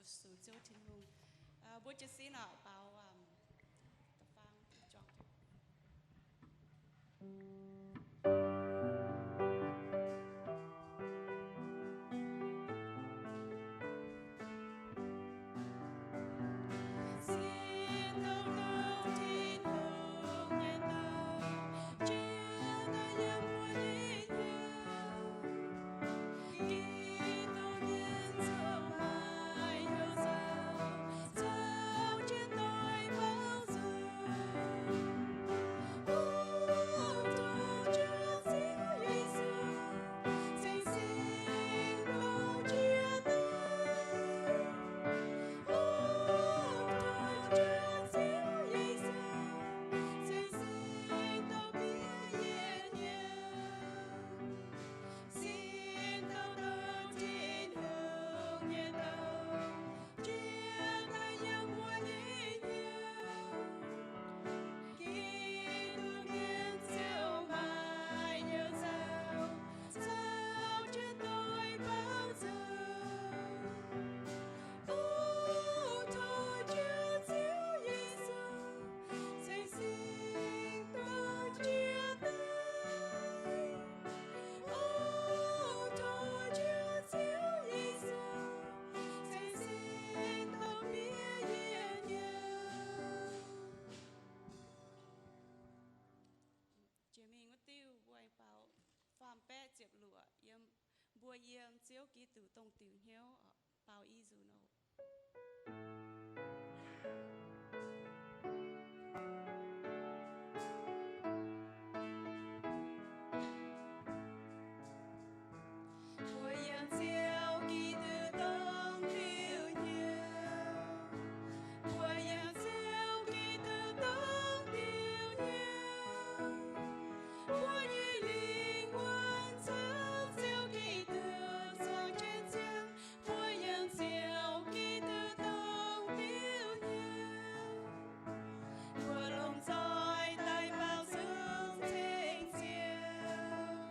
Sux Ziouv Tin-Hungh. Mbuo jiez sin oc, baaux da'faang juangc. Jiex mingh wuov diuh mbuo aengx baaux faam baeqv ziepc luoqc, yiem, mbuo yiem Ziouv Giduc dongh diuc hnyouv, baaux i nzunc oc. Mbuo yiem Ziouv Giduc dongh diuc hnyouv. Mbuo yiem Ziouv Giduc dongh diuc hnyouv. Mbuo nyei lingh wuonh caux Ziouv Giduc zuangx jienv ziangh. Mbuo yiem Ziouv Giduc dongh diuc hnyouv. Mbuo longc nzoih daaih baaux nzung ceng Ziouv,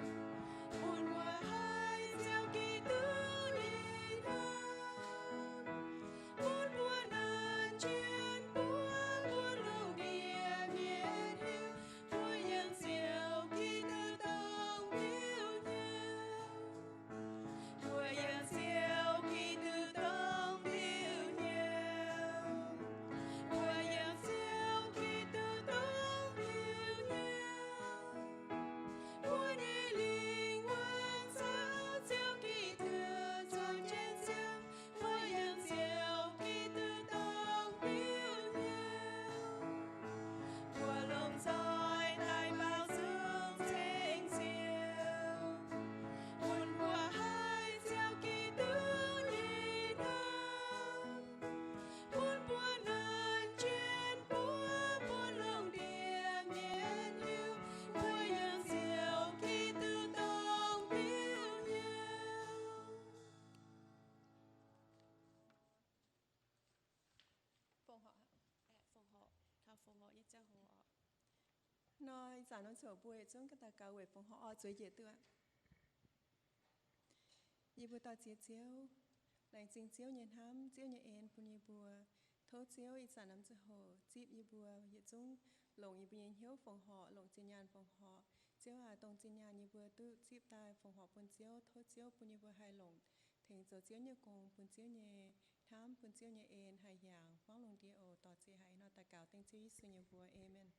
bun mbuo haih Ziouv Giduc nyei hnamv, bun mbuo nanc jienv buov mbuo lungh ndiev mienh hiuv. Mbuo yiem Ziouv Giduc dongh diuc hnyouv. Mbuo yiem Ziouv Giduc dongh diuc hnyouv. Mbuo yiem Ziouv Giduc dongh diuc hnyouv. Mbuo nyei lingh wuonh caux Ziouv Giduc zuangx jienv ziangh. Mbuo yiem Ziouv Giduc dongh diuc hnyouv. Mbuo longc nzoih daaih baaux nzung ceng Ziouv, bun mbuo haih Ziouv Giduc nyei hnamv, bun mbuo nanc jienv buov mbuo lungh ndiev mienh hiuv. Mbuo yiem Ziouv Giduc dongh diuc hnyouv. Fongc horc, fongc horc, taux fongc horc nyei ziangh hoc oc. Nor ih zanc norm ziouc mbuo yietc zungv ganh daux gaux weic fongc horc oc. Zueiz njiec duqv aqv. Yie mbuo dor-ziec Ziouv, laengz zingh Ziouv nyei hnamv, Ziouv nyei en bun yie mbuo. Tov Ziouv ih zanc norm ziangh hoc zipv yie mbuo yietc zungv longc yie mbuo nyei hnyouv fongc horc, longc zinh nyaanh fongc horc. Ziouv aac, dongh zinh nyaanh yie mbuo duqv zipv daaih fongc horc bun Ziouv, tov Ziouv bun yie mbuo haih longc tengx zoux Ziouv nyei gong, bun Ziouv nyei hnamv, bun Ziouv nyei en haih hiaangx buangv lungh ndiev oc. Dor-ziec haiz nor daux gaux dengv Ziouv Yesu nyei mbuox. Aamen.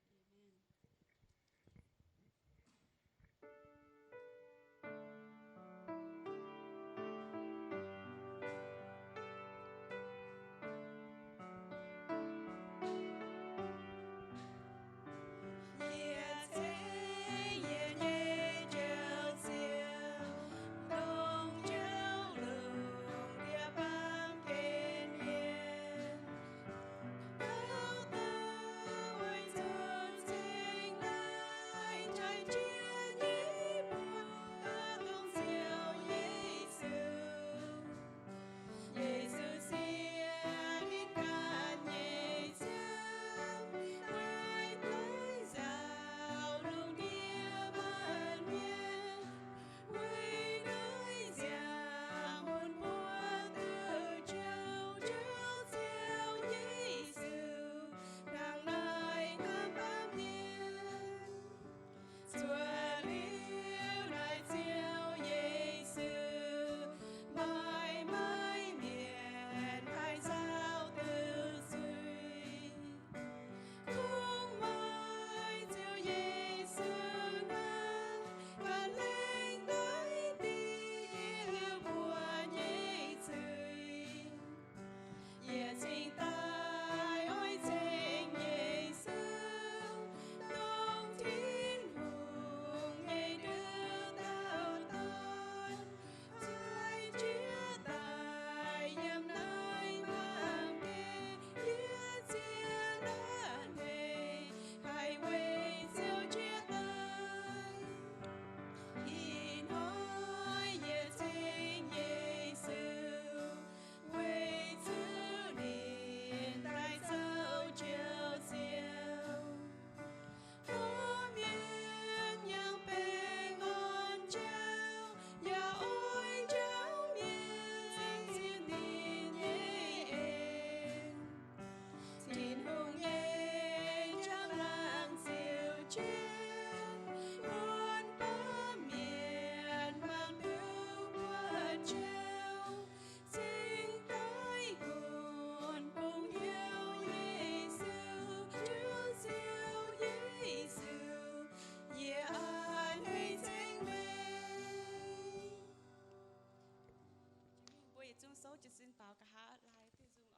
Souv jiez sin faaux nqa'haav laai Tin-Hungh oc.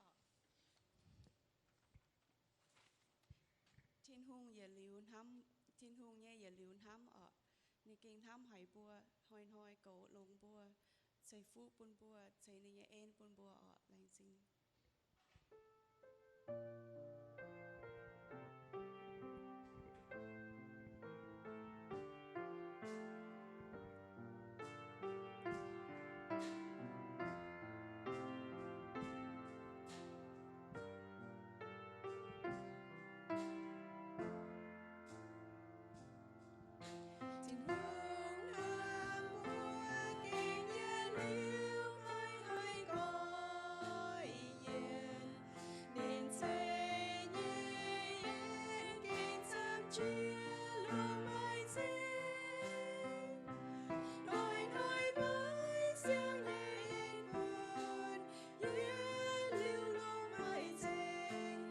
Tin-Hungh yietc liuz hnamv, Tin-Hungh nyei yietc liuz hnamv oc. Ninh gengh hnamv haic mbuo, hnoi-hnoi goux longx mbuo, ceix fuqv bun mbuo, ceix ninh nyei en bun mbuo oc. Laengz zingh. Tin-Hungh hnamv mbuo gengh yietc liuz maiv haih goiv yienc. Ninh ceix nyei en gengh camv jiex lungh maiv zeiz. Hnoi-hnoi maiv siangx nyei en bun yietc liuz lungh maiv zeiz.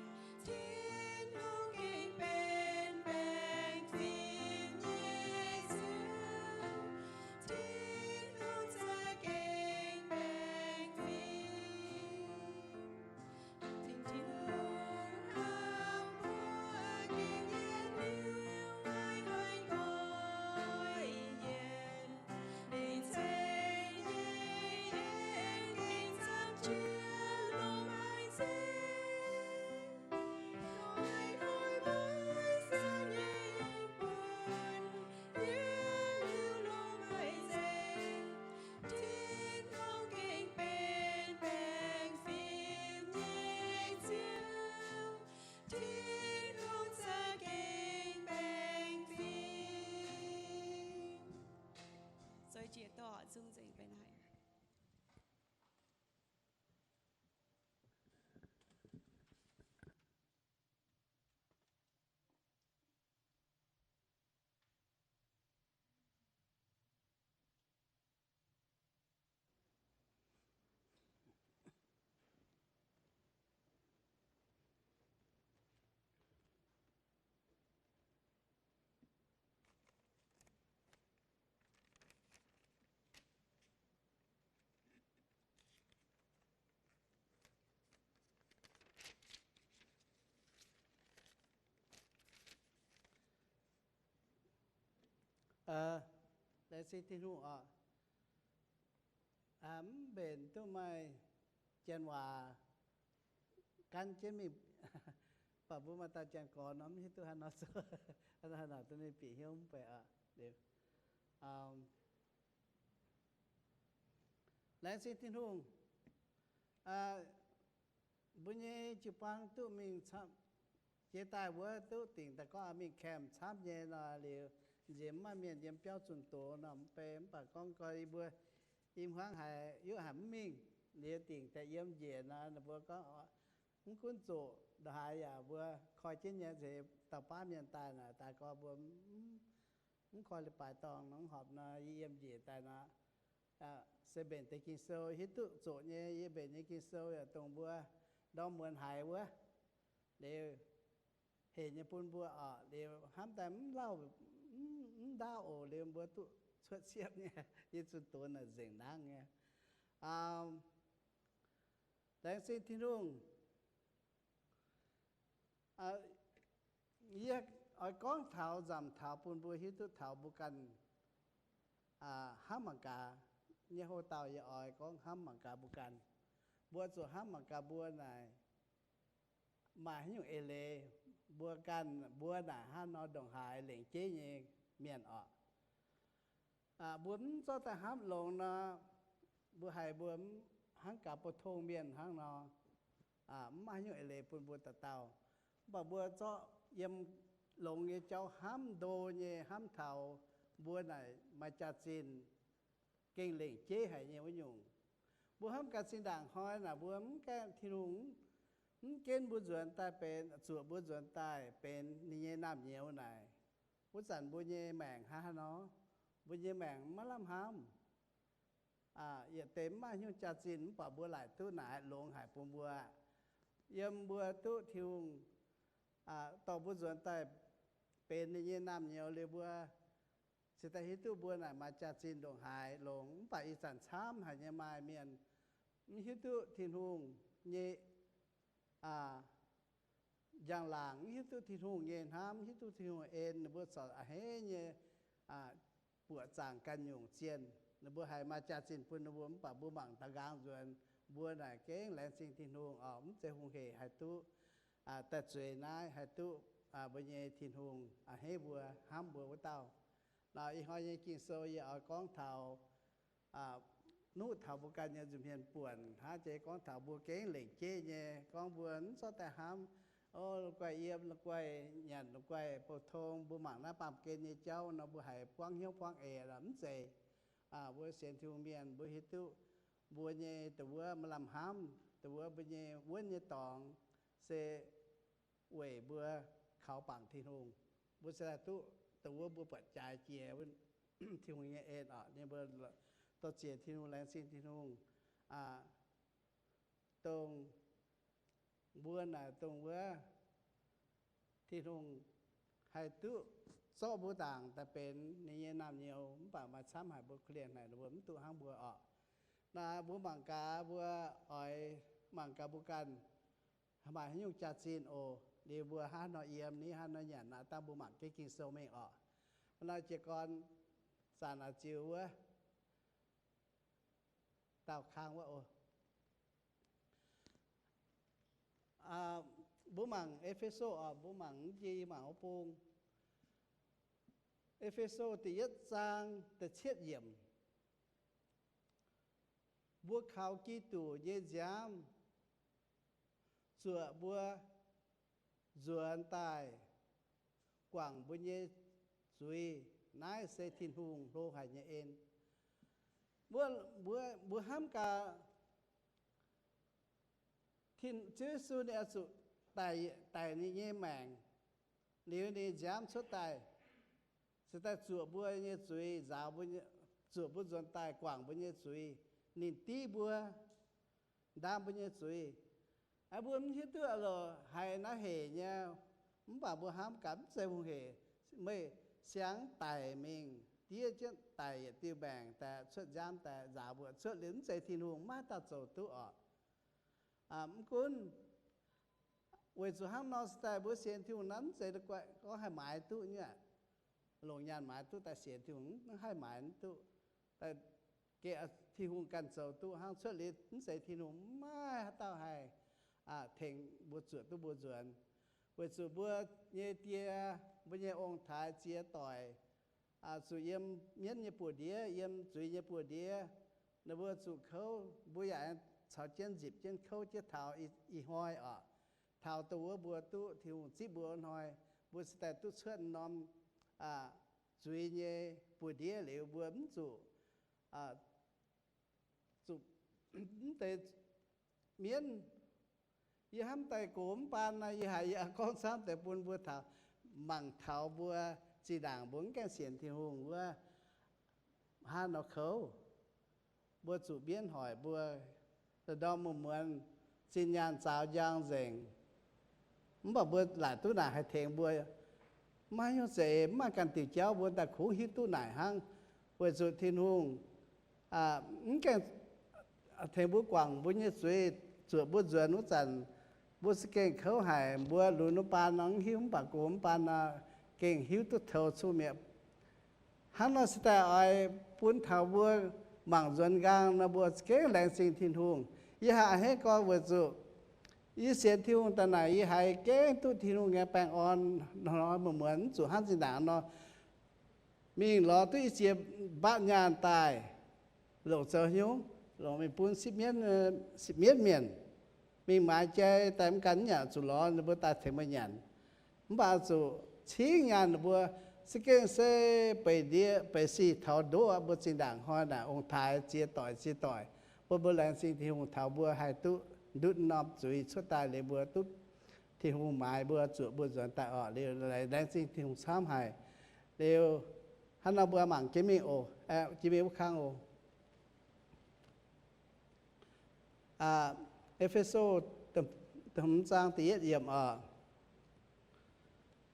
Tin-Hungh gengh benx baengh fim nyei Ziouv. Tin-Hungh za'gengh baengh fim. Tin-Hungh hnamv mbuo gengh yietc liuz maiv haih goiv yienc. Ninh ceix nyei en gengh camv jiex lungh maiv zeiz. Hnoi-hnoi maiv siangx nyei en bun yietc liuz lungh maiv zeiz. Tin-Hungh gengh benx baengh fim nyei Ziouv. Tin-Hungh za'gengh baengh fim. Zoux jiex dorh zungv nzengc benx haic. Laengz zingh Tin-Hungh oc. Mv mbenc duqv maaih janx waac gan jienv mingh, baac mbuo maaih dauh janx gorx nor mv hiuv duqv haaix nor zoux, haaix nor duqv ninh bieqc hnyouv mv bei oc. Laengz zingh Tin-Hungh. Mbuo nyei jiu-baang duqv mingh camv, jiex daaih wuov duqv dingc daaih gorngv mingh camp camv nyei nor liuz, nziex mv maaih mienh yiem biauv zunh doz nor mv bei, mv baac gorngv gorx yie mbuo i hmuangv haiz yaac haiz mv mingh liuz dingc daaih yiem njiec nor, ninh mbuo gorngv mv gunv zoqc ndongc haaix yaac mbuo koi jienv nyei, nziex dauh baav mienh daaih naaic daaih gorngv mbuo mv koi leiz-baaix dorngh nor, mv horpc nor yie yiem njiec daaih nor, se mbenc deix Ging-Sou hiuv duqv zoqc nyei. Yie mbenc nyei Ging-Sou yaac dongh mbuo ndorm muonz haiz wuov, liuz hec nyei bun mbuo oc. Liuz hnamv daaih mv lauh, mv ndaauv oc, liuz mbuo duqv cuotv siepv nyei. Yie zunh doz naaic nzengc nangv nyei. Laengz zingh Tin-Hungh. Yie oix gorngv taux nzamc taux bun mbuo hiuv duqv taux mbuo ganh hnamv mangc gaax nyei. Houv dauh yie oix gorngv hnamv mangc gaax mbuo ganh. Mbuo zuqc hnamv mangc gaax mbuo naaic maaih haaix nyungc eix leiz, mbuo ganh mbuo naaic hnangv nor ndongc haaix lengc jeiv nyei mienh oc. Mbuo mv zorqv daaih hnamv longx nor, mbuo haiz mbuo hnangv gaax pou-tong mienh hnangv nor, mv maaih haaix nyungc eix leiz bun mbuo dauh dauh. Mv baac mbuo zorqv yiem longx nyei jauv hnamv ndo nyei, hnamv taux mbuo naaic maaih jaax-zinh gengh lengc jeiv haic nyei wuov nyungc. Mbuo hnamv gaax zinh ndaangc hnoi naaic mbuo mv gaengh Tin-Hungh mv ginv mbuo nzuonx daaih benx, zuoqc mbuo nzuonx daaih benx ninh nyei naamh nyouz naaic, wuov zanc mbuo nyei maengc hnangv haaix nor? Mbuo nyei maengc maiv lamh hnamv. Yietc deix mv maaih haaix nyungc jaax-zinh mv baac mbuo laaic duqv naaic longx haic bun mbuo. Yiem mbuo duqv Tin-Hungh dorh mbuo nzuonx daaih benx ninh nyei naamh nyouz liuz, mbuo cingx daaih hiuv duqv mbuo naaic maaih jaax-zinh ndongc haaix longx. Mv baac ih zanc camv haic nyei maaih mienh mv hiuv duqv Tin-Hungh nyei njang-laangc, mv hiuv duqv Tin-Hungh nyei hnamv, mv hiuv duqv Tin-Hungh en, ninh mbuo corc a'hneiv nyei buoqc zaangc ganh nyungc zienh. Ninh mbuo haiz maaih jaax-zinh bun ninh mbuo, mv baac mbuo mangc da'nqaang nzuonx, mbuo naaic gengh laengz zingh Tin-Hungh oc, mv zeiz hungh hec haih duqv daaih zueiz naaiv, haih duqv mbuo nyei Tin-Hungh a'hneiv mbuo, hnamv mbuo wuov dauh. Nor ih hnoi nyei Ging-Sou yie oix gorngv taux, nuqv taux mbuo ganh nyei nza'hmien buonc hnangv, jiex gorngv taux mbuo gengh lengc jeiv nyei, gorngv mbuo mv zorqv daaih hnamv, o, la'guaih yiem, la'guaih nyanc, la'guaih bou tong, mbuo mangc naaiv baamh gen nyei jauv nor, mbuo haiz buangv hnyouv buangv eix lorqc, mv zeiz. Mbuo sienx Tin-Hungh mienh, mbuo hiuv duqv mbuo nyei da'wuov maaih lamh hnamv, da'wuov mbuo nyei wuonv nyei dorngx se weic mbuo kaux bangc Tin-Hungh. Mbuo se daaih duqv da'wuov mbuo buatc jaaix jiex Tin-Hungh nyei en oc, ninh mbuo dorh ziec Tin-Hungh, laengz zingh Tin-Hungh, dongh mbuo naaic dongh wuov Tin-Hungh haih duqv zorqv mbuo ndaangc daaih benx ninh nyei naamh nyouz, mv baac maaih camv haic mbuo korv-lienh haic, ninh mbuo mv duqv hnangv mbuo oc. Naaiv mbuo mangc gaax, mbuo oix mangc gaax mbuo ganh maaih haaix nyungc jaax-zinh oc, liuz mbuo hnangv nor yiem ni, hnangv nor nyanc, naaiv dangh mbuo mangc jienv Ging-Sou mingh oc. Hnangv nor jiez gorn zanc naaic ziux wuov daauh kang wuov oc. Mbuo mangc E^fe^so oc, mbuo mangc mv jiex, yie mangc wuov bung. E^fe^so da'yietv zaang da'cietv yiemc. Mbuo kaux Giduc nyei nziaamv zuoqc mbuo nzuonx daaih guangc mbuo nyei zuiz. Naaiv se Tin-Hungh hlo haic nyei en. Mbuo, mbuo, mbuo hnamv gaax, Ziouv Yesu ninh oix zuqc daic, daic ninh nyei maengc, liuz ninh nziaamv cuotv daaih, se daaih zuoqc mbuo nyei zuiz, nzaaux mbuo, zuoqc mbuo nzuonx daaih guangc mbuo nyei zuiz. Ninh div mbuo, ndaam mbuo nyei zuiz. Aa, mbuo mv hiuv duqv loc haiz naaiv hec nyei, mv baac mbuo hnamv gaax mv zeiz hungh hec. Meih siang daic mingh, diev jienv daic yietc diuh maengc daaih, cuotv nziaamv daaih nzaaux mbuo, cuotv liuz mv zeiz Tin-Hungh, maiv dauh zoux duqv oc. Mv gunv weic zuqc hnangv nor se daaih mbuo sienx Tin-Hungh naaiv mv zeiz gorngv haih maaiz duqv nyei aqv. Longc nyaanh maaiz duqv daaih sienx Tin-Hungh, mv haih maaiz duqv. Geh Tin-Hungh ganh zoux duqv hnangv. Cuotv liuz mv zeiz Tin-Hungh, maiv haaix dauh haih tengx mbuo zuoqc duqv mbuo nzuonx. Weic zuqc mbuo nyei die, mbuo nyei ong-taaix ziex doic zuqc yiem mienv nyei buoz-ndiev, yiem zuiz nyei buoz-ndiev. Ninh mbuo zuqc kouv, mbuo yaac caux jienv nzipc jienv kouv jienv taux ih hnoi oc. Taux dongh wuov mbuo duqv Tin-Hungh zipv mbuo hnoi, mbuo se daaih duqv cuotv norm zuiz nyei buoz-ndiev liuz, mbuo mv zuqc, zuqc mv deix mienv. Yie hnamv daaih gox mv baan nor, yie haiz yie gorngv camv deix bun mbuo taux, mangc taux mbuo zinh ndaangc mbuo mv gaengh sienx Tin-Hungh wuov hnangv nor kouv. Mbuo zuqc mienv hoic mbuo, ndorm muonz-muonz zinh nyaanh zaaux njang nzengc. Mv baac mbuo laaic duqv naaic haih tengx mbuo. Maiv hnyouv zeiz, mv maaih ganh diuc jauv, mbuo daaih kungx hiuv duqv naaic hnangv. Weic zuqc Tin-Hungh mv gaengh tengx mbuo guangc mbuo nyei zuiz, zuoqc mbuo nzuonx wuov zanc, mbuo za'gengh kouv haic. Mbuo lunx mv baan nor mv hiuv, mv baac gox mv baan nor gengh hiuv duqv toux cuv mi'aqv. Hnangv nor se daaih oix bun taux mbuo mangc nzuonx nqaang nor, mbuo za'gengh laengz zingh Tin-Hungh. Yie haih a'hneiv gorn weic zuqc yie sienx Tin-Hungh daaih naaic, yie haiz gengh duqv Tin-Hungh nyei baengh orn hnoi-hnoi muonz-muonz, mv zuqc hnangv zinh ndaangc nor mingh lorz duqv i ziex mbatv nyaanh daaih, longc zoux hnyouv, longc mingh bun sipv mienv, sipv mienv mienh, mingh maaiz jai daaih mv gan nyanc, zuqc lorz ninh mbuo daaih tengx meih nyanc. Mv baac zuqc cingv nyaanh ninh mbuo, se gengh se beic ndie beic sic taux ndoqv aqv. Mbuo zinh ndaangc hnoi naaic ong-taaix ziex doic ziex doic, bun mbuo laengz zingh Tin-Hungh taux mbuo haih duqv ndutv norm zuiz cuotv daaih liuz, mbuo duqv Tin-Hungh maaiz mbuo, zuoqc mbuo nzuonx daaih orqc. Liuz laengz zingh Tin-Hungh camv haic. Liuz hnangv nor mbuo mangc jienv mingh oc, jienv mingh wuov kang oc. E^fe^so hmz zaang da'yietv yiemc oc.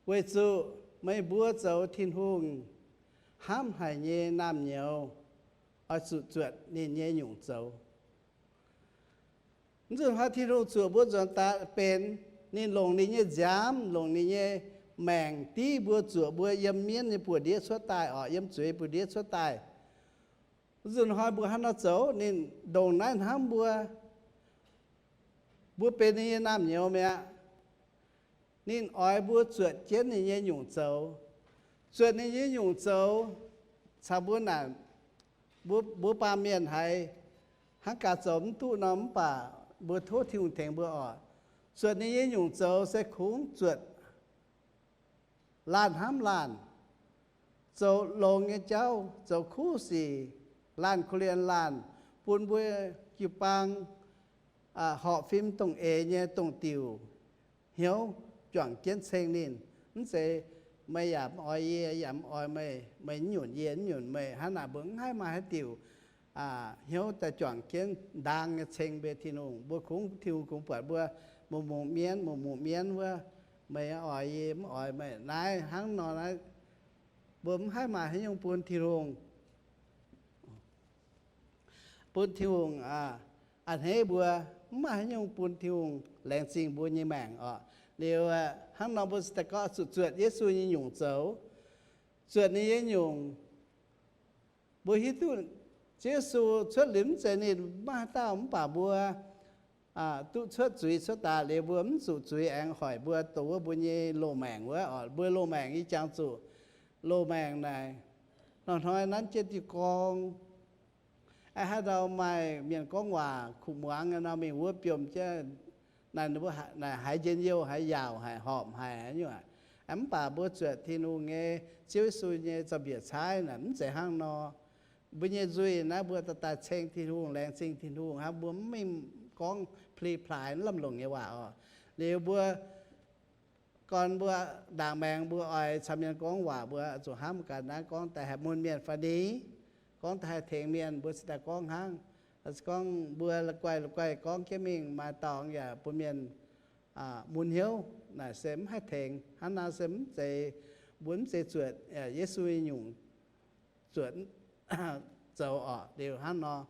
Weic zuqc meih mbuo zoux Tin-Hungh hnamv haic nyei naamh nyouz oix zuqc zuotc ninh nyei nyungc zoux. Mv nzunc hnoi Tin-Hungh zuoqc mbuo nzuonx daaih benx, ninh longc ninh nyei nziaamv, longc ninh nyei maengc div mbuo, zuoqc mbuo yiem mienv nyei buoz-ndiev cuotv daaih orqc, yiem zuiz buoz-ndiev cuotv daaih. Mv nzunc hnoi mbuo hnangv nor zoux, ninh ndongc naaiv hnamv mbuo, mbuo benx ninh nyei naamh nyouz mi'aqv. Ninh oix mbuo zuotc jienv ninh nyei nyungc zoux. Zuotc ninh nyei nyungc zoux caux mbuo naaic, mbuo, mbuo baamh mienh haiz hnangv gaax zoux mv duqv nor, mv baac mbuo tov Tin-Hungh tengx mbuo orqc. Zuotc ninh nyei nyungc zoux se kungx zuotc laanh hnamv laanh, zoux longx nyei jauv, zoux kuv sic, laanh korv-lienh laanh, bun mbuo jiu-baang horpc fim dongh eix nyei dongh diuc hnyouv juangc jienv ceng ninh. Mv zeiz meih yaac mv oix yie, yaac mv oix meih, meih mv nyunc yie, mv nyunc meih, hnangv naaic mbuo mv haih maaih haaix diuc hnyouv daaih juangc jienv ndaang nyei ceng mbuo Tin-Hungh. Mbuo kungx, Tin-Hungh kungx buatc mbuo mungh mungh mienv, mungh mungh mienv wuov, meih oix yie, mv oix meih. Naaiv hnangv nor naaiv, mbuo mv haih maaih haaix nyungc bun Tin-Hungh, bun Tin-Hungh a'hneiv mbuo, mv maaih haaix nyungc bun Tin-Hungh laengz zingh mbuo nyei maengc orqc. Liuz hnangv nor mbuo daaih gorngv zuqc zuotc Yesu nyei nyungc zoux, zuotc ninh nyei nyungc. Mbuo hiuv duqv Ziouv Yesu cuotv liuz mv zeiz ninh maiv haaix dauh, mv baac mbuo duqv cuotv zuiz cuotv daaih liuz, mbuo mv zuqc zuiz aengx hoic mbuo, dongh wuov mbuo nyei loz-maengc wuov orqc. Mbuo loz-maengc yie jangx zuqc loz-maengc naaic, hnoi-hnoi nanv jienv diuh gorngv. Aa, haaix ndau maaih mienh gorngv waac kuv muangx nor, mingh wuov biomh jienv, naaic, naaic haiz njien-youh, haiz yaauc, haiz horpc, haiz nyungc aqv. Mv baac mbuo zuotc Tin-Hungh nyei, Ziouv Yesu nyei zaux-mbiec caaiv naaic, mv zeiz hnangv nor. Mbuo nyei nzuih naaiv mbuo daaih daaih ceng Tin-Hungh, laengz zingh Tin-Hungh hnangv, mbuo mv mingh gorngv pli-plaaix lamh longc nyei waac oc. Liuz mbuo gorn mbuo ndaangc maengx mbuo oix caux mienh gorngv waac, mbuo zuqc hnamv gaax naaiv gorngv daaih haih mun mienh fai ni, gorngv daaih haih tengx mienh, mbuo cingx daaih gorngv hnangv. Gorngv mbuo la'guaih la'guaih gorngv jienv mingh, maaih dorngx yaac bun mienh mun hnyouv, naaic se mv haih tengx. Hnangv naaiv se mv zeiz, mbuo mv zeiz zuotc Yesu nyei nyungc, zuotc zoux orqc. Liuz hnangv nor,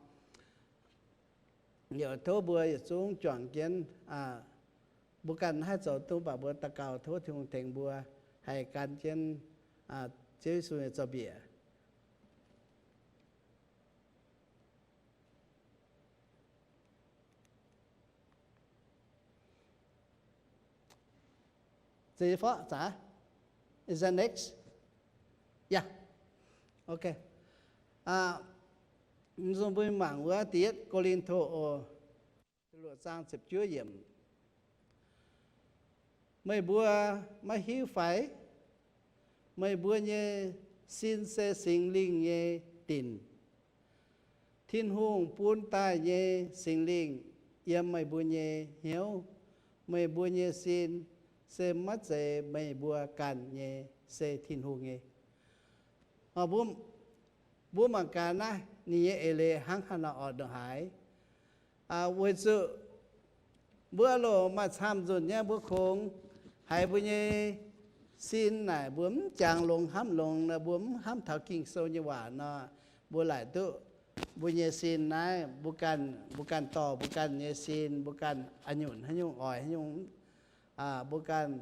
tov mbuo yietc zungv juangc jienv, mbuo ganh haih zoux duqv, mv baac mbuo daux gaux tov Tin-Hungh tengx mbuo haih gan jienv Ziouv Yesu nyei zaux-mbiec. Zeix forv zaax. Is that next? Yeah. Okay. Mbuo mangc wuov da'yietv Ko^lin^to oc, luoqc zaang ziepc juov yiemc. Meih mbuo maiv hiuv fai? Meih mbuo nyei sin se Singx Lingh nyei dinc. Tin-Hungh bun daaih nyei Singx Lingh yiem meih mbuo nyei hnyouv. Meih mbuo nyei sin se maiv zeiz meih mbuo ganh nyei, se Tin-Hungh nyei. Mbuo mangc gaax naaiv ninh nyei eix leiz hnangv haaix nor oix ndongc haaix. Weic zuqc mbuo loc maaih camv nzunc nyei, mbuo kungx haiz mbuo nyei sin naaic mbuo mv jangx longx hnamv longx nor, mbuo mv hnamv taux Ging-Sou nyei waac nor, mbuo laaic duqv mbuo nyei sin naaiv, mbuo ganh, mbuo ganh dorh mbuo ganh nyei sin, mbuo ganh a'nyunc haaix nyungc oix haaix nyungc, mbuo ganh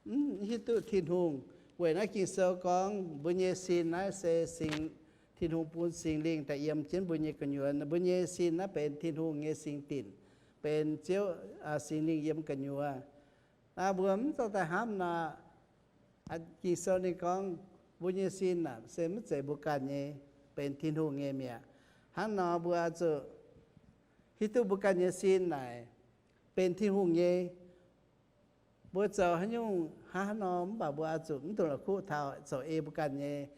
mv hiuv duqv Tin-Hungh. Weic naaiv Ging-Sou gorngv mbuo nyei sin naaiv se Singx, Tin-Hungh bun Singx Lingh daaih yiem jienv mbuo nyei gu'nyuoz. Mbuo nyei sin naaiv benx Tin-Hungh nyei singx dinc, benx Ziouv, Singx Lingh yiem gu'nyuoz. Naaiv mbuo mv zorqv daaih hnamv nor, Ging-Sou ninh gorngv mbuo nyei sin aeqv, se maiv zeiz mbuo ganh nyei, benx Tin-Hungh nyei mi'aqv. Hnangv nor mbuo zuqc hiuv duqv mbuo ganh nyei sin naaic benx Tin-Hungh nyei. Mbuo zoux haaix nyungc hnangv haaix nor mv baac mbuo oix zuqc mv dungx la'kuqv taux zoux ei mbuo ganh nyei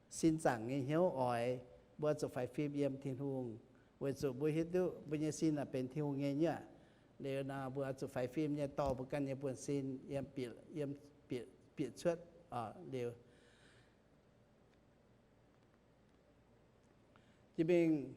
sin zaangc nyei hnyouv oix. Mbuo zuqc faix fim yiem Tin-Hungh, weic zuqc mbuo hiuv duqv mbuo nyei sin naaic benx Tin-Hungh nyei nyuoqc. Liuz nor mbuo oix zuqc faix fim nyei dorh mbuo ganh nyei buonv-sin yiem, yiem bieqc cuotv liuz. Jiex mingh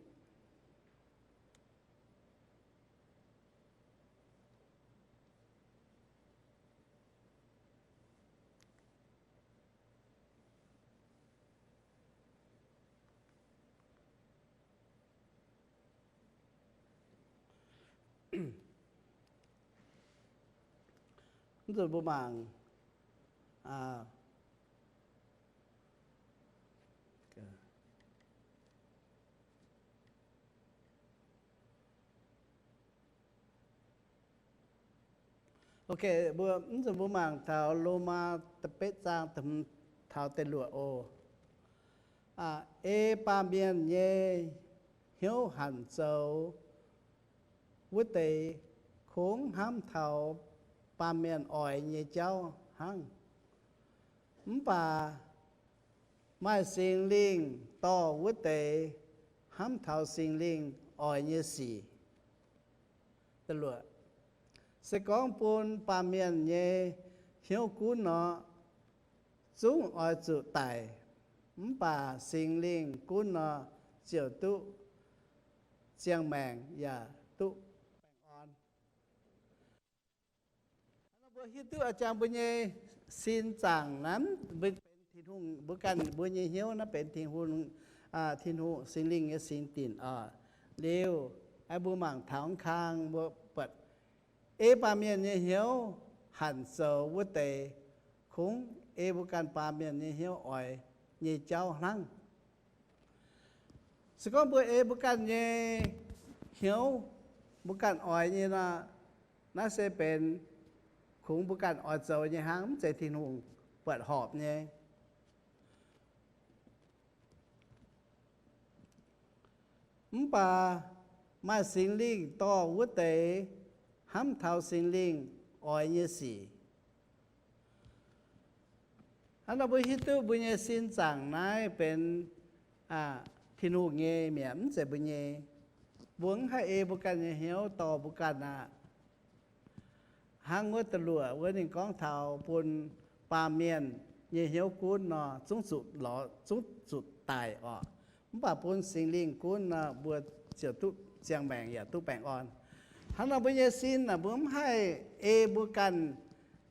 Mv nzunc mbuo mangc, ok, mbuo, mv nzunc mbuo mangc taux Lomaa da'betv zaang taux da'luoqc oc. Ei baamh mienh nyei hnyouv hanc zoux wuov deix kungx hnamv taux baamh mienh oix nyei jauv hnangv. Mv baac maaih Singx Lingh dorh wuov deix hnamv taux Singx Lingh oix nyei sic. Se gorngv bun baamh mienh nyei hnyouv gunv nor, zungv oix zuqc daic, mv baac Singx Lingh gunv nor, ziouc duqv ziangh maengc yaac duqv baengh orn. Mbuo hiuv duqv jangx mbuo nyei sin zaangc naaiv, mbuo benx Tin-Hungh, mbuo ganh mbuo nyei hnyouv naaiv benx Tin-Hungh, Tin-Hungh Singx Lingh nyei sin dinc oc. Liuz, mbuo mangc taux kang mbuo buatc ei baamh mienh nyei hnyouv hanc zoux wuov deix, kungx ei mbuo ganh baamh mienh nyei hnyouv oix nyei jauv hnangv. Se gorngv mbuo ei mbuo ganh nyei hnyouv, mbuo ganh oix nyei nor, naaiv se benx kungx mbuo ganh oix zoux nyei hnangv, mv zeiz Tin-Hungh buatc horpc nyei. Mv baac maaih Singx Lingh dorh wuov deix hnamv taux Singx Lingh oix nyei sic. Hnangv nor mbuo hiuv duqv mbuo nyei sin zaangc naaiv benx Tin-Hungh nyei mi'aqv, mv zeiz mbuo nyei. Mbuo mv haih ei mbuo ganh nyei hnyouv dorh mbuo ganh aqv. Hnangv wuov da'luoqc wuov ninh gorngv taux bun baamh mienh nyei hnyouv gunv nor, zungv zuqc lorz, zungv zuqc daic oc. Mv baac bun Singx Lingh gunv nor, mbuo ziouc duqv ziangh maengc yaac duqv baengh orn. Hnangv nor mbuo nyei sin naaic, mbuo mv haih ei mbuo ganh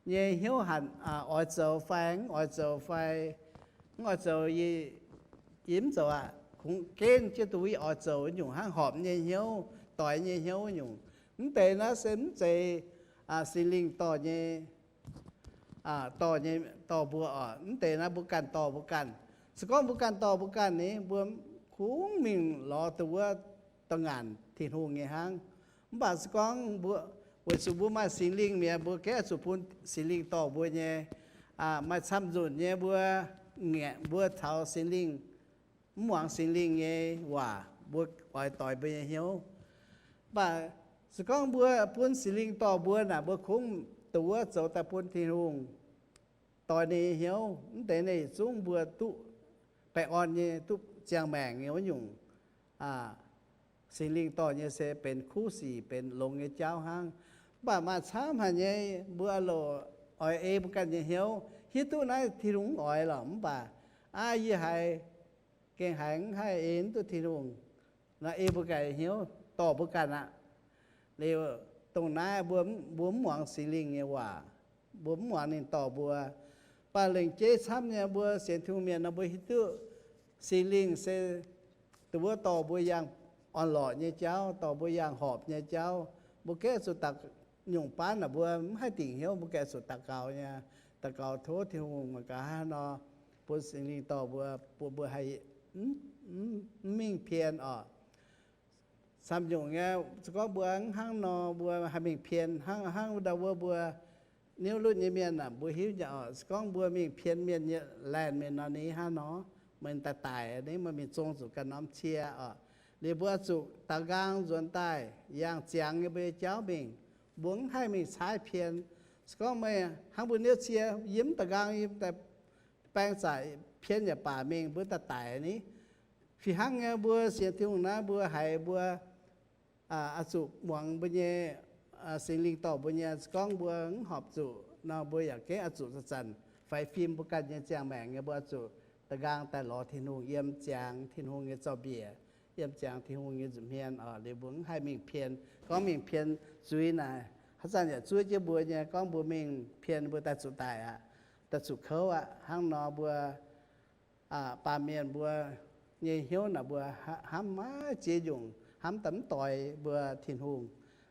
nyei hnyouv hanc oix zoux fai mv oix zoux fai mv oix zoux, yie mv zoux aqv. Kungx genv jienv duqv yie oix zoux nyungc hnangv horpc nyei hnyouv, doix nyei hnyouv nyungc. Mv deix naaiv se mv zeiz Singx Lingh dorh nyei, dorh nyei, dorh mbuo oc. Mv deix naaiv mbuo ganh dorh mbuo ganh. Se gorngv mbuo ganh dorh mbuo ganh ni, mbuo kungx mingh lorz dongh wuov da'ngaanc Tin-Hungh nyei hnangv. Mv baac se gorngv mbuo, weic zuqc mbuo maaih Singx Lingh mi'aqv, mbuo gaeqv zuqc bun Singx Lingh dorh mbuo nyei, maaih camv nzunc nyei mbuo ngaeqv mbuo taux Singx Lingh, mv muangx Singx Lingh nyei waac, mbuo oix doix mbuo nyei hnyouv. Mv baac se gorngv mbuo bun Singx Lingh dorh mbuo naaic, mbuo kungx dongh wuov zoux daaih bun Tin-Hungh doix ninh nyei hnyouv. Mv deix ninh zungv mbuo duqv baengh orn nyei, duqv ziangh maengc nyei wuov nyungc. Singx Lingh dorh nyei se benx kuv sic, benx longx nyei jauv hnangv. Mv baac maaih camv haic nyei, mbuo loc oix ei mbuo ganh nyei hnyouv, hiuv duqv naaiv Tin-Hungh mv oix lorqc. Mv baac aav yie haiz gengh haiz mv haih ei mv duqv Tin-Hungh nor, ei mbuo ganh hnyouv dorh mbuo ganh aqv. Liuz dongh naaiv mbuo, mbuo mv muangx Singx Lingh nyei waac, mbuo mv muangx ninh dorh mbuo. Mv baac lengc jeiv camv nyei mbuo sienx Tin-Hungh mienh nor, mbuo hiuv duqv Singx Lingh se dongh wuov dorh mbuo yangh orn-lorqc nyei jauv, dorh mbuo yangh horpc nyei jauv. Mbuo gaeqv zuqc daux, nyungc baav naaic mbuo mv haih dingc hnyouv, mbuo gaeqv zuqc daux gaux nyei, daux gaux tov Tin-Hungh mangc gaax haaix nor bun Singx Lingh dorh mbuo, bun mbuo haih mv mingh pien oc. Camv nyungc nyei, se gorngv mbuo hnangv nor mbuo haih mingh pien, hnangv, hnangv ndau wuov mbuo niuv lunx nyei mienh aah, mbuo hiuv nyei oc. Se gorngv mbuo mingh pien mienh nyei laanh mienh nor, ninh hnangv nor, meih daaih daic ni, meih mingh zong zuqc ganh norm cie oc. Liuz mbuo zuqc daux nqaang nzuonx daaih yangh ziangx nyei mbuo nyei jauv mingh. Mbuo mv haih mingh caaiv pien. Se gorngv meih hnangv mbuo niouv cie, yie mv daux nqaang, yie daaih baeng zaqc pien yaac baac mingh, mbuo daaih daic ni. Fih hnangv nyei, mbuo sienx Tin-Hungh naaiv, mbuo haiz mbuo oix zuqc muangx mbuo nyei Singx Lingh dorh mbuo nyei. Se gorngv mbuo mv horpc zuqc nor, mbuo yaac gaeqv oix zuqc zanc-zanc faix fim mbuo ganh nyei ziangh maengc nyei. Mbuo oix zuqc da'nqaang daaih lorz Tin-Hungh yiem ziangx Tin-Hungh nyei zorc-mbiec, yiem ziangx Tin-Hungh nyei nza'hmien oc. Liuz mbuo mv haih mingh pien. Gorngv mingh pien zuiz naaic, haaix zanc yaac zuov jienv mbuo nyei. Gorngv mbuo mingh pien, mbuo daaih zuqc daic aqv, daaih zuqc kouv aqv. Hnangv nor mbuo baamh mienh mbuo nyei hnyouv naaic, mbuo hnamv maiv ziex nyungc, hnamv daaih mv doix mbuo Tin-Hungh.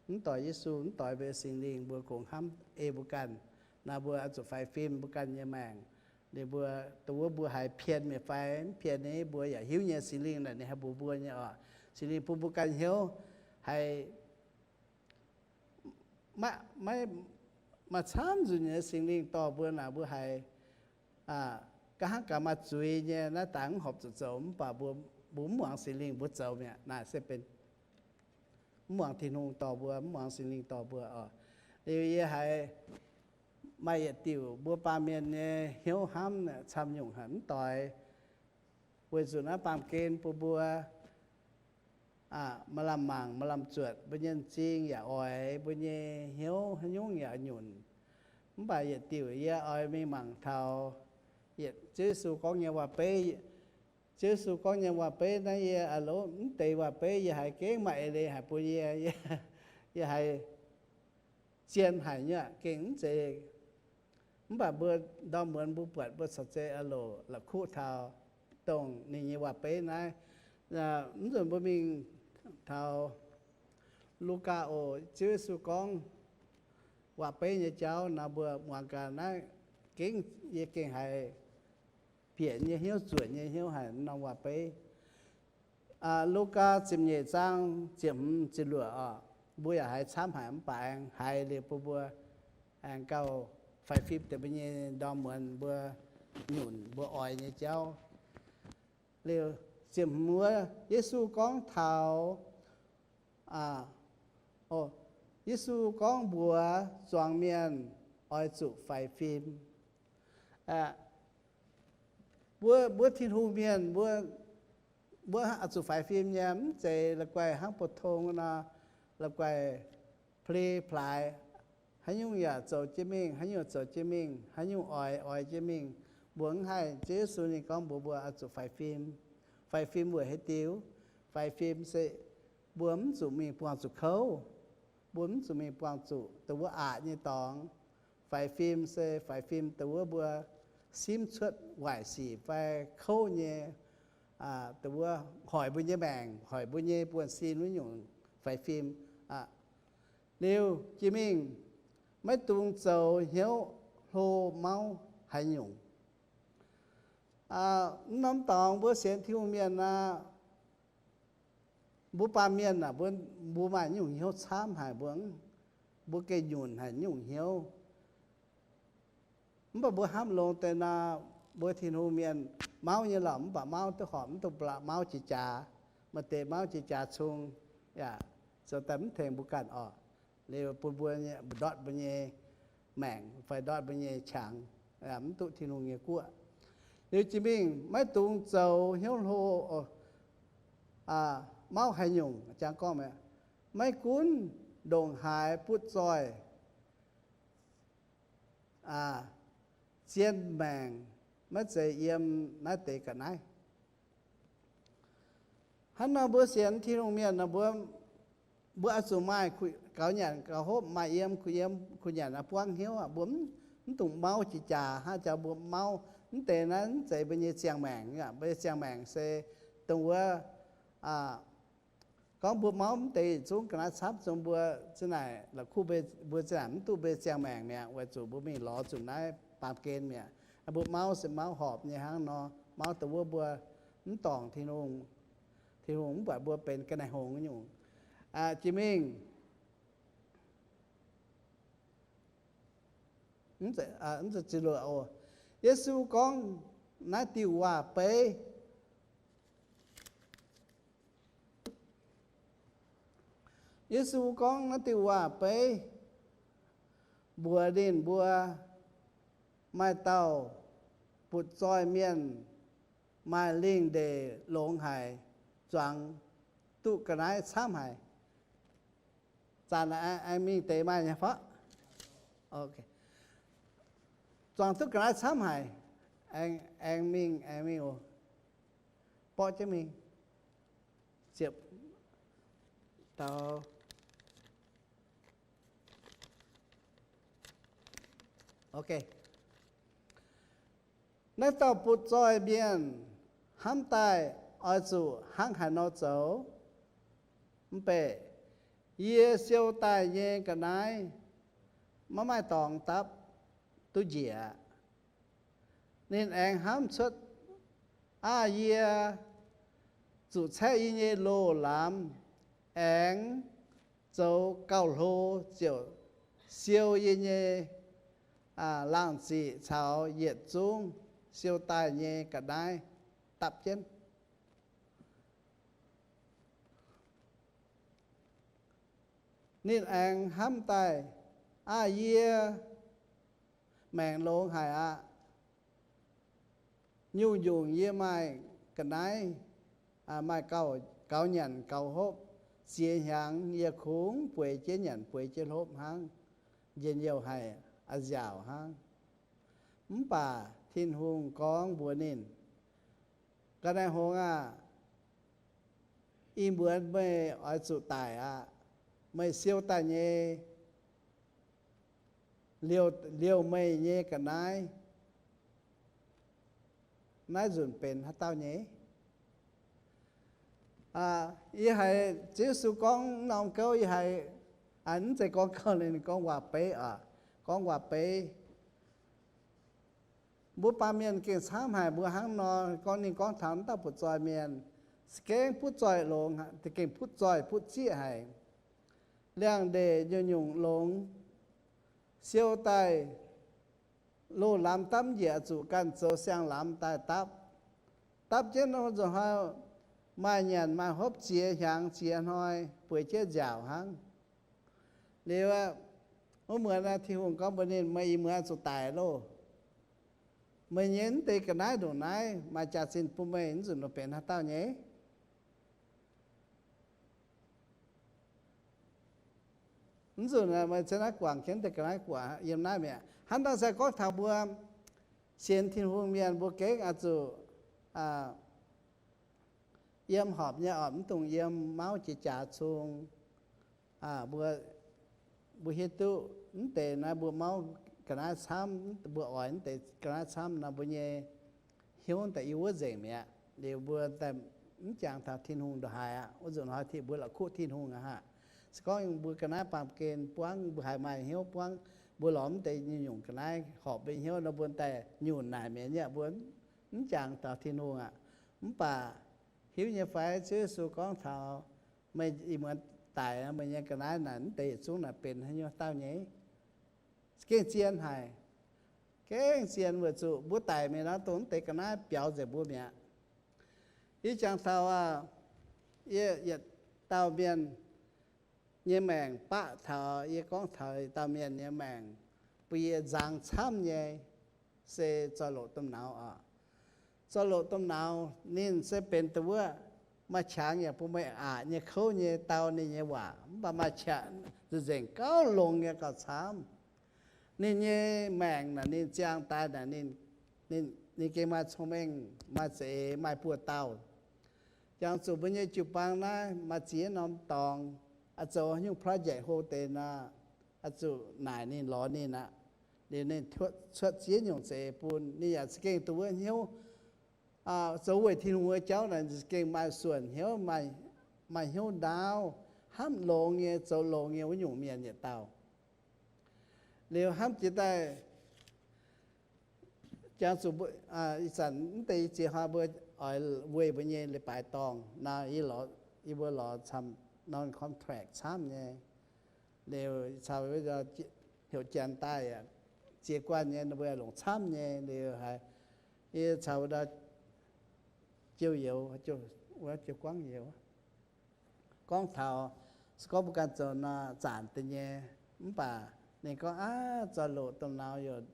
Mv doix Yesu, mv doix mbuo Singx Lingh, mbuo kungx hnamv ei mbuo ganh. Naaiv mbuo oix zuqc faix fim mbuo ganh nyei maengc. Liuz mbuo, dongh wuov mbuo haiz pien mi'aqv fai mv pien nyei, mbuo yaac hiuv nyei Singx Lingh naaic ninh haih mbuox mbuo nyei oc. Singx Lingh bun mbuo ganh hnyouv haiz maiv, maiv, maaih camv nzunc nyei Singx Lingh dorh mbuo naaic, mbuo haiz, aa, nqa'haav gaax maaih zuiz nyei, naaiv daaih mv horpc zuqc zoux, mv baac mbuo, mbuo mv muangx Singx Lingh mbuo zoux mi'aqv. Naaic se benx mv muangx Tin-Hungh dorh mbuo, mv muangx Singx Lingh dorh mbuo oc. Liuz yie haiz maaih yietc diuc mbuo baamh mienh nyei hnyouv hnamv camv nyungc haic mv doix. Weic zuqc naaiv baamh gen bun mbuo, aa, maaih lamh mangc, maaih lamh zuotc, mbuo nyei m'zing yaac oix, mbuo nyei hnyouv haaix nyungc yaac nyunc. Mv baac yietc diuc yie oix mingh mangc taux yietc Ziouv Yesu gorngv nyei waac-beiv. Ziouv Yesu gorngv nyei waac-beiv naaiv yie, aa, loz mv deix waac-beiv yie haiz gengh maaih eix leiz haic bun yie, yie haiz zien haic nyei aqv, gengh mv zeiz. Mv baac mbuo ndorm muonz mbuo buatc mbuo corc zeiz aa loc la'kuqv taux dongh ninh nyei waac-beiv naaiv. Mv nzunc mbuo mingh taux Lugaa oc, Ziouv Yesu gorngv waac-beiv nyei jauv nor mbuo muangx gaax naaiv, gengh yie gengh haiz bieqc nyei hnyouv, zuonc nyei hnyouv haic norm waac-beiv. Lugaa ziepc nyeic zaang ziepc hmz ziepc luoqc oc, mbuo yaac haiz camv haic mv baac aengx haiz liuz bun mbuo aengx gauh faix fim deix mbuo nyei ndorm muonz mbuo nyunc mbuo oix nyei jauv. Liuz ziepc hmz wuov, Yesu gorngv taux, Yesu gorngv mbuox zuangx mienh oix zuqc faix fim. Mbuo, mbuo Tin-Hungh mienh, mbuo, mbuo oix zuqc faix fim nyei, mv zeiz la'guaih hnangv pou-tong nor, la'guaih pli plaaix, haaix nyungc yaac zoux jienv mingh, haaix nyungc zoux jienv mingh, haaix nyungc oix, oix jienv mingh. Mbuo mv haih. Ziouv Yesu ninh gorngv mbuox mbuo oix zuqc faix fim. Faix fim weic haaix diuc? Faix fim se mbuo mv zuqc mingh buangh zuqc kouv. Mbuo mv zuqc mingh buangh zuqc dongh wuov aqc nyei dorngx. Faix fim se faix fim dongh wuov mbuo simv cuotv waaic sic fai kouv nyei, dongh wuov hoic mbuo nyei maengc, hoic mbuo nyei buonv-sin wuov nyungc faix fim. Liuz jiex mingh, maiv dungx zoux hnyouv hlo mauv haaix nyungc. Mv norm dorngx mbuo sienx Tin-Hungh mienh aqv, mbuo baamh mienh aac, mbuo, mbuo maaih nyungc hnyouv camv haic, mbuo, mbuo gengh nyunc haic nyungc hnyouv. Mv baac mbuo hnamv longx deix nor, mbuo Tin-Hungh mienh mauv nyei lorqc, mv baac mauv duqv horpc, mv dungx mauv jiex jaax. Maaih deix mauv jiex jaax cung, yaac zoux daaih mv tengx mbuo ganh oc. Liuz bun mbuo ndortv mbuo nyei maengc fai ndortv mbuo nyei qangx, mv duqv Tin-Hungh nyei guoqv. Liuz jiex mingh maiv dungx zoux hnyouv hlo mauv haaix nyungc. Jangx gorngv, maiv gunv ndongc haaix butv zoih, zien maengc maiv zeiz yiem naaiv deix ga'naaiv. Hnangv nor mbuo sienx Tin-Hungh mienh nor, mbuo, mbuo oix zuqc maaih kuh gaux nyanc gaux hopv, maaih yiem kuh yiem kuh nyanc buangv hnyouv aqv. Mbuo mv dungx mauv jiex jaax hnangv jaax mbuo mauv. Mv deix naaiv mv zeiz mbuo nyei ziangh maengc aqv. Mbuo nyei ziangh maengc se dongh wuov, gorngv mbuo mauv mv deix yietc zungv ga'naaiv camv, zungv mbuo zinh naaic la'kuqv mbuo zinh naaic mv duqv mbuo nyei ziangh maengc mi'aqv, weic zuqc mbuo mingh lorz zuqc naaiv baamh gen mi'aqv. Mbuo mauv se mauv horpc nyei hnangv nor, mauv dongh wuov mbuo mv dorngc Tin-Hungh, Tin-Hungh mv buatc mbuo benx ga'naaiv hngongx nyungc. Jiex mingh, Yesu gorngv naaiv diuh waac-beiv. Yesu gorngv naaiv diuh waac-beiv mbuox ninh mbuo, maaih dauh butv-zoih mienh maaih lingh ndeic longx haic, zuangx duqv ga'naaiv camv haic. Zanc aengx mingh deix maaih nyei faqv? Zuangx duqv ga'naaiv camv haic, aengx mingh, aengx mingh oc. Borqv jienv mingh. Ziepc, daux, naaiv dauh butv-zoih mienh hnamv daaih oix zuqc hnangv haaix nor zoux? Mv baac Yie siou daaih nyei ga'naaiv maiv maaih dorngx dapv duqv njiec. Ninh aengx hnamv cuotv, Aav, yie zuqc caeqv yie nyei loz-lamz aengx zoux gauh hlo ziouc siou yie nyei laangh ziqc caux yietc zungv siou daaih nyei ga'naaiv dapv jienv. Ninh aengx hnamv daaih, Aav, yie maengc longx haic aqv. Nyungc-nyungc yie maaih ga'naaiv, maaih gauh nyanc gauh hopv, ziex hnyangx yie kungx bueix jienv nyanc bueix jienv hopv hnangv, njien-youh haic, a'nziaauc hnangv. Mv baac Tin-Hungh gorngv mbuox ninh, Ga'naaiv-hngongx aah! Ih muonz meih oix zuqc daic aqv. Meih siou daaih nyei, liouh meih nyei ga'naaiv naaiv nzunc benx haaix dauh nyei? Yie haiz Ziouv Yesu gorngv norm gouv, yie haiz, mv zeiz gorngv gouv, ninh gorngv waac-beiv oc, gorngv waac-beiv. Mbuo baamh mienh gengh camv haic, mbuo hnangv nor gorngv, ninh gorngv taux naaiv dauh butv-zoih mienh, za'gengh butv-zoih longx, za'gengh butv-zoih butv-zieqv haic. Liangx-ndeic nyungc-nyungc longx, siou daaih loz-lamz dapv njiec, zuqc ganh zoux siang-lamz daaih dapv. Dapv jienv nor nzunc hnoi maaih nyanc maaih hopv ziex hnyangx ziex hnoi, bueix jienv nziaauc hnangv. Liuz, wuov muonz Tin-Hungh gorngv mbuox ninh, Meih ih muonz zuqc daic loh. Meih nyei mv deix ga'naaiv ndongc naaiv maaih jaax-zinh bun meih, mv nzunc nor benx haaix dauh nyei? Mv nzunc meih cen naaiv guangc jienv deix ga'naaiv guangc yiem naaiv mi'aqv. Hnangv naaiv se gorngv taux mbuo sienx Tin-Hungh mienh mbuo gengh oix zuqc yiem horpc nyei oc, mv dungx yiem mauv jiex jaax cung. Mbuo, mbuo hiuv duqv mv deix naaiv mbuo mauv ga'naaiv camv, mbuo oix mv deix ga'naaiv camv nor, mbuo nyei hnyouv daaih yiem wuov nzengc mi'aqv. Liuz mbuo daaih mv jangx taux Tin-Hungh ndongc haaix aqv. Wuov nzunc hnoi mbuo la'kuqv Tin-Hungh aqv haic. Se gorngv mbuo ga'naaiv baamh gen buangv, mbuo haiz maaih hnyouv buangv, mbuo lorz mv deix nyungc-nyungc ga'naaiv horpc mbuo hnyouv nor, mbuo daaih nyunc naaic mi'aqv. Mbuo mv jangx taux Tin-Hungh aqv. Mv baac hiuv nyei fai Ziouv Yesu gorngv taux meih ih muonz daic, meih nyei ga'naaiv naaic mv deix yietc zungv naaic benx haaix nyungc dauh nyei? Gengh zien haic. Gengh zien weic zuqc mbuo daic mingh nor, dongh mv deix ga'naaiv biaux nzengc mbuo mi'aqv. Yie jangx taux, yie yietc dauh mienh nyei maengc baqv taux, yie gorngv taux yietc dauh mienh nyei maengc bun yie nzang camv nyei, se zorqv loqc domh nauz oc. Zorqv loqc domh nauz, ninh se benx dongh wuov maaih qangx yaac bun meih aqc nyei kouv nyei dau ninh nyei waac, mv baac maaih qangx nzengc gauh longx nyei gauh camv. Ninh nyei maengc naaic, ninh ziangh daaih naaic, ninh gengh maaih cong-mengh, maaih za'eix, maaih buoz-dauh. Jangx zuqc mbuo nyei jiu-baang naaiv maaih ziex norm dorngx, oix zoux haaix nyungc project hlo deix nor, oix zuqc naaic ninh, lorz ninh aqv. Liuz ninh cuotv ziex nyungc za'eix bun ninh, yaac za'gengh dongh wuov hnyouv zoux weic Tin-Hungh wuov jauv naaic, za'gengh maaih suonc hnyouv, maaih hnyouv ndaauv, hnamv longx nyei, zoux longx nyei wuov nyungc mienh yietc dauh. Liuz hnamv jiex daaih, jangx zuqc ih zanc mv deix ziex hnoi mbuo oix weih mbuo nyei leiz-baaix dorngh nor, yie mbuo lorz camv norm contract camv nyei. Liuz caux heuc janx daaih ziex guanh nyei, ninh mbuo longc camv nyei. Liuz haiz yie caux wuov jiu-youz, wuov jiu-guangv youz gorngv taux, se gorngv mbuo ganh zoux nor zanc deix nyei, mv baac ninh gorngv, Aav, zorqv loqc domh nauz yaac,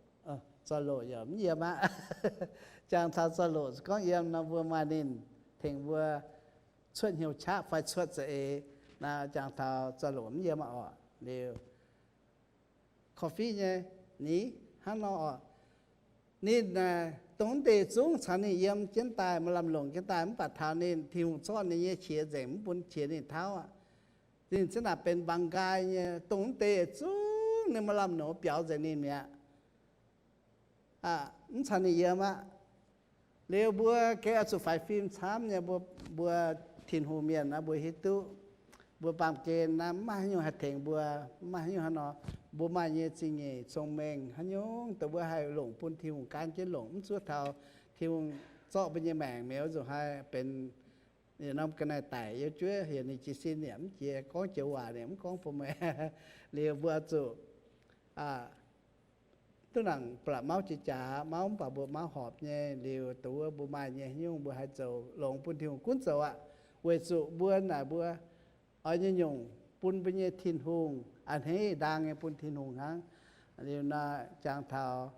zorqv loqc yaac mv yiem aqv. Jangx taux zorqv loqc se gorngv yiem nor, mbuo maaih ninh tengx mbuo cuotv hnyouv qaqv fai cuotv za'eix, jangx taux zorqv loqc mv yiem aqv oc. Liuz korv-fiqv nyei, ni, hnangv nor oc. Ninh dongh mv deix zungv caux ninh yiem jienv daaih, maaih lamh longc jienv daaih, mv baac taux ninh, Tin-Hungh zorqv ninh nyei qiex nzengc, mv bun qiex ninh tauv aqv. Ninh za'naaic benx mbaang nqaai nyei, dongh mv deix zungv ninh maaih lamh longc biaux nzengc ninh mi'aqv. Mv caux ninh yiem aqv. Liuz mbuo gengh oix zuqc faix fim camv nyei. Mbuo, mbuo Tin-Hungh mienh naaiv, mbuo hiuv duqv mbuo baamh gen naaiv mv maaih haaix nyungc haih tengx mbuo, mv maaih haaix nyungc hnangv nor. Mbuo maaih nyei zingh nyeic cong-mengh haaix nyungc dongh mbuo haih longc bun Tin-Hungh gan jienv longc, mv zuov taux Tin-Hungh zorqv mbuo nyei maengc mi'aqv, nzunc haih benx yietc norm ga'naaiv daic youh juov, heuc ninh jiez sin yaac mv jiex, gorngv joux waac ninh mv gorngv bun meih. Liuz mbuo zuqc duqv nangc ba'laqc mauv jiex jaax, mauv mv baac mbuo mauv horpc nyei. Liuz dongh wuov mbuo maaih nyei haaix nyungc mbuo haih zoux longx bun Tin-Hungh gunv zoux aqv, weic zuqc mbuo naaic mbuo oix nyei nyungc bun mbuo nyei Tin-Hungh a'hneiv ndaang nyei bun Tin-Hungh hnangv. Liuz nor jangx taux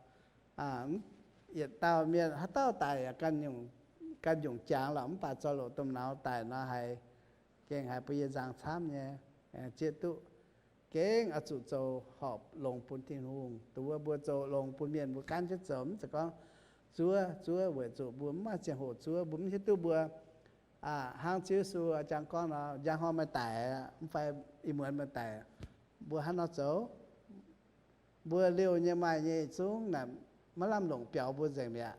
yietc dauh mienh haaix dauh daic yaac ganh nyungc jangx lorqc, mv baac zorqv loz domh nauz daic nor haiz gengh haiz bun yie nzang camv nyei. Zieqv duqv gengh oix zuqc zoux horpc longx bun Tin-Hungh. Dongh wuov mbuo zoux longx bun mienh mbuo gaanv jienv zoux, mv zeiz gorngv zuov, zuov weic zuqc mbuo mv maaih ziangh hoc zuov, mbuo mv hiuv duqv mbuo hnangv Ziouv Yesu jangx gorngv nor, njang hnoi meih daic mv fai ih muonz meih daic, mbuo hnangv nor zoux. Mbuo liouh nyei maaih nyei zungv naaic maiv lamh longc biaux mbuo nzengc mi'aqv,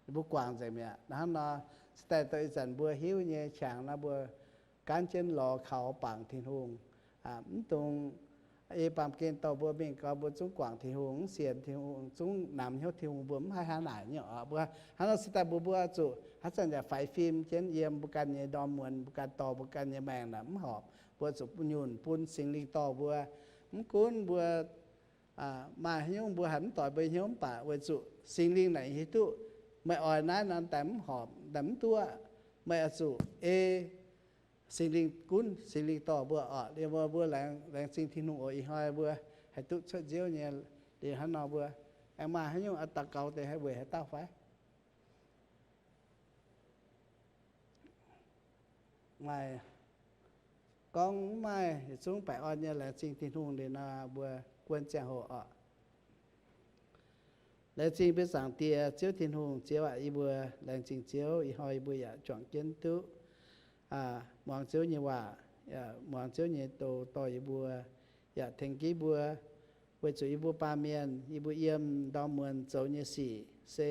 mbuo guangc nzengc mi'aqv. Hnangv nor se daaih douh ih zanc mbuo hiuv nyei qangx nor mbuo gaanv jienv lorz kaux bangc Tin-Hungh. Mv dungx ei baamh gen dorh mbuo mingh gau, mbuo zungv guangc Tin-Hungh, mv sienx Tin-Hungh, zungv namx hnyouv Tin-Hungh, mbuo mv haih hnangv naaic nyei oc. Mbuo hnangv nor se daaih mbuo, mbuo zuqc haaix zanc yaac faix fim jienv yiem mbuo ganh nyei ndorm muonz, mbuo ganh dorh mbuo ganh nyei maengc naaic mv horpc, mbuo zuqc nyunc bun Singx Lingh dorh mbuo. Mv gunv mbuo maaih haaix nyungc mbuo haih mv doix mbuo hnyouv, mv baac weic zuqc Singx Lingh naaic hiuv duqv meih oix naaiv nor daaih mv horpc, daaih mv duqv, meih oix zuqc ei Singx Lingh gunv, Singx Lingh dorh mbuo oc. Liuz mbuo, mbuo laengz, laengz zingh Tin-Hungh oc. Ih hnoi mbuo haih duqv cuotv nziouv nyei. Liuz hnangv nor mbuo aengx maaih haaix nyungc oix daux gaux deix haih weic haaix dauh fai? Maaih, gorngv mv maaih yietc zungv baengh orn nyei. Laengz zingh Tin-Hungh. Liuz nor mbuo guon ziangh hoc oc. Laengz zingh mbuo Zaangc Diex Ziouv Tin-Hungh. Ziouv aac, yie mbuo laengz zingh Ziouv, ih hnoi yie mbuo yaac juangc jienv duqv muangx Ziouv nyei waac, yaac muangx Ziouv nyei doz dorh yie mbuo, yaac tengx jienv mbuo, weic zuqc yie mbuo baamh mienh, yie mbuo yiem ndorm muonz zoux nyei sic se